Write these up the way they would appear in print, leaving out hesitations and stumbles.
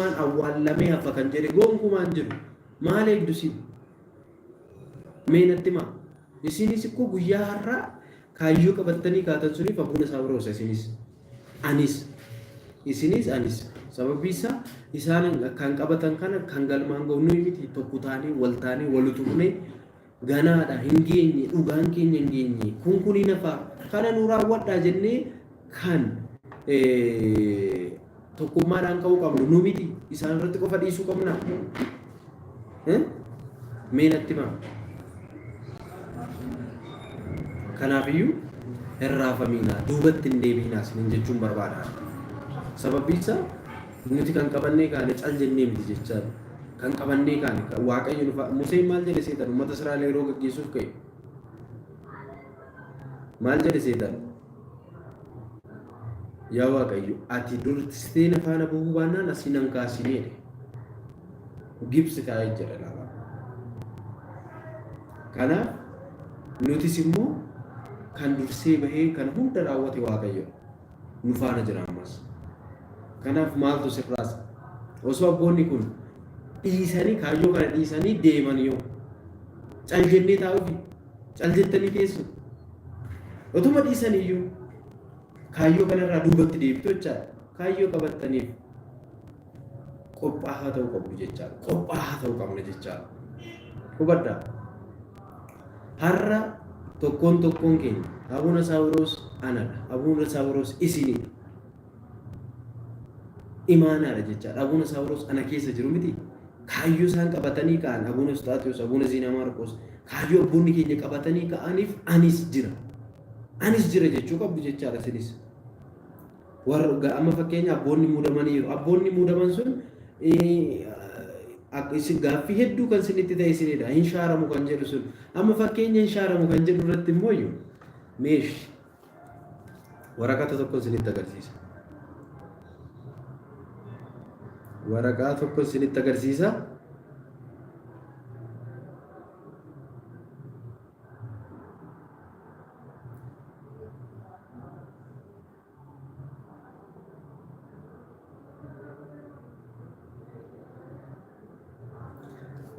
dhoksaan awwaallamee hafa kan jedhe gonkumaa hin jiru. Maal eegdu isin? Mee natti himaa. Isinis ikkoo guyyaa har'aa kaayyoo qabattanii kaatan suniif Abuuna Saawiroosa isinis. Anis. Isinis anis. Sababii isaa isaan kan qabatan kana kan galmaan ga'u nuyi miti tokko taanee wal taanee wal utubnee ganaadha hin geenye dhugaan keenya hin geenye kun kun hin hafaa kana nu raawwadhaa jennee kan tokkummaadhaan ka'uu qabnu nu miti isaan irratti qofa dhiisuu qabna. Mee natti himaa. Kanaafiyyuu hin raafamiinaa duubatti hin deebiinaa isiniin jechuun barbaada. Sababbi isaa nuti kan qabannee kaane cal jennee miti jechaa kan qabannee kaane Waaqayyo nu Museen maal jedhe seetan uummata Israa'el yeroo gaggeessuuf ka'e maal jedhe seetan yaa Waaqayyo ati dursitee na faana bu'uu baannaan asii nan kaasinee jedhe. Gibsi taa'ee jira lafa. Kanaaf nutis immoo kan dursee bahee kan hunda raawwate Waaqayyo nu faana jira ammas. Kanaaf maaltu sirraas osoo abboonni kun dhiisanii kaayyoo kana dhiisanii deeman yoo cal jennee taa'uufi cal jettanii teessu otuma dhiisanii iyyuu kaayyoo kanarraa duubatti deebitu jechaadha. Kaayyoo qabattaniif qophaa'aa ta'uu qabdu jechaadha. Qophaa'aa ta'uu qabna jechaadha. Hubadhaa. Har'a tokkoon tokkoon keenya Abuna Saawiroos anadha. Abuna Saawiroos isinidha. Imaanaadha jechaadha. Abuna Saawiroos ana keessa jiru miti. Kaayyoo isaan qabatanii ka'an Abuna Usxaaxiyoos, Abuna Ziinaa Maarqoos kaayyoo abboonni keenya qabatanii ka'aniif anis jira. Anis jira jechuu qabdu jechaadha isinis. Warra amma fakkeenya abboonni muudamaniiru. Abboonni muudaman sun isin gaaffii hedduu kan isinitti ta'e isinidha. Hin shaaramu kan jedhu sun. Amma fakkeenya hin shaaramu kan jedhu irratti immoo iyyuu meesh waraqata tokko isinitti agarsiisa. Waraqaa tokko isinitti agarsiisa.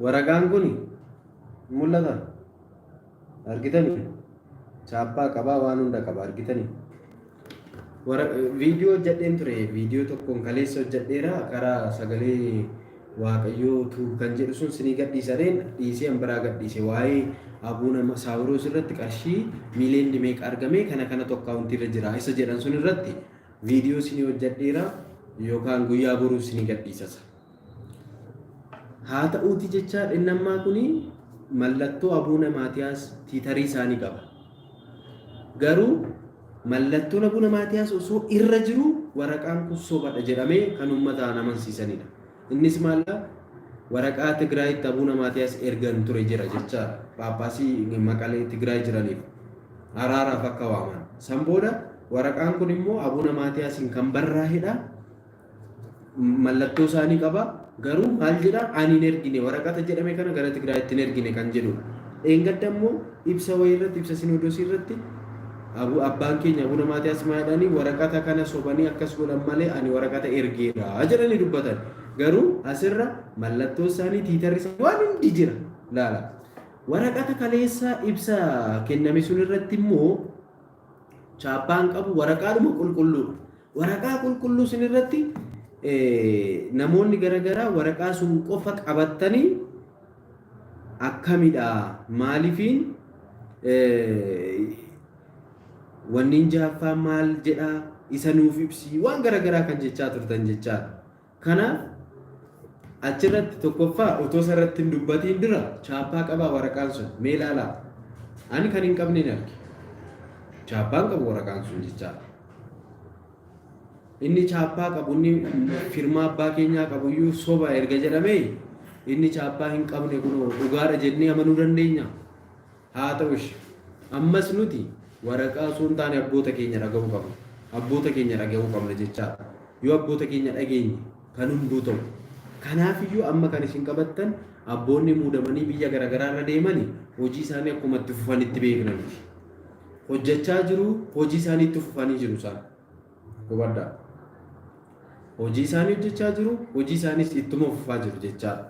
Waraqaan kun mul'ata. Argitanii? Chaappaa qabaa waan hunda qaba argitanii? Viidiyoo hojjedheen ture. Viidiyoo tokkoon kaleessa hojjedheera karaa sagalee Waaqayyoo Tube kan jedhu sun sinii gadhiisaneen dhiisee an biraa gadhiise waa'ee Abuuna Saawiroos irratti qarshii miileenni meeqa argame kana kanatu akkaawuntii irra jira isa jedhan sun irratti viidiyoo sinii hojjadheera yookaan guyyaa boruu sinii gadhiisasa. Haa ta'uuti jecha dhinnammaa kuni mallattoo Abuuna Maatiyaas tiitarii isaanii qaba. Garuu mallattoon Abuuna Maatiyaas osoo irra jiru waraqaan kun sobadha jedhamee kan uummataan amansiisanidha. Innis maalla waraqaa Tigraayitti Abuuna Maatiyaas ergan ture jira jechaadha. Phaaphaasii Maqalee Tigraay jiraniif araaraaf akka waaman. San booda waraqaan kun immoo Abuuna Maatiyaasiin kan barraa'edha. Mallattoo isaanii qaba. Garuu maal jedha ani hin ergine waraqata jedhame kana gara Tigraayitti hin ergine kan jedhudha. Dheengadda immoo ibsa wayii irratti ibsa sinoodosii irratti abu abbaan keenya Abuna Maatiyaas maal jedhanii waraqata kana sobanii akkas godhan malee ani waraqata ergeera jedhanii dubbatan. Garuu asirra mallattoo isaanii tiitarri isaanii waan hundi jira laala. Waraqata kaleessa ibsa kenname sun irratti immoo chaappaan qabu waraqaadhuma qulqulluudha. Waraqaa qulqulluu sun irratti namoonni garaagaraa waraqaa sun qofa qabattanii akkamidha maalifiin wanniin jaaffaa maal jedhaa isa nuuf ibsi waan garaagaraa kan jechaa turtan jechaadha. Kanaaf achirratti tokkoffaa otoo isarratti hin dubbatiin dura chaappaa qabaa waraqaan sun mee ilaalaa. Ani kan hin qabne hin arge. Chaappaan qabu waraqaan sun jechaadha. Inni chaappaa qabu inni firmaa abbaa keenyaa qabu iyyuu soba erga jedhamee inni chaappaa hin qabne kunoo dhugaadha jennee amanuu dandeenya. Haa ta'u ishi. Ammas nuti waraqaa osoo hin taane abboota keenya dhaga'uu qabna. Abboota keenya dhaga'uu qabna jechaadha. Yoo abboota keenya dhageenye kan hunduu ta'u. Kanaafiyyuu amma kan isin qabattan abboonni muudamanii biyya garaagaraa irra deemani hojii isaanii akkuma itti fufanitti beekna nuti. Hojjechaa jiru hojii isaanii itti fufanii jiru isaan. Hubadhaa. Hojii isaanii hojjechaa jiru, hojii isaaniis ittuma fufaa jiru jechaadha.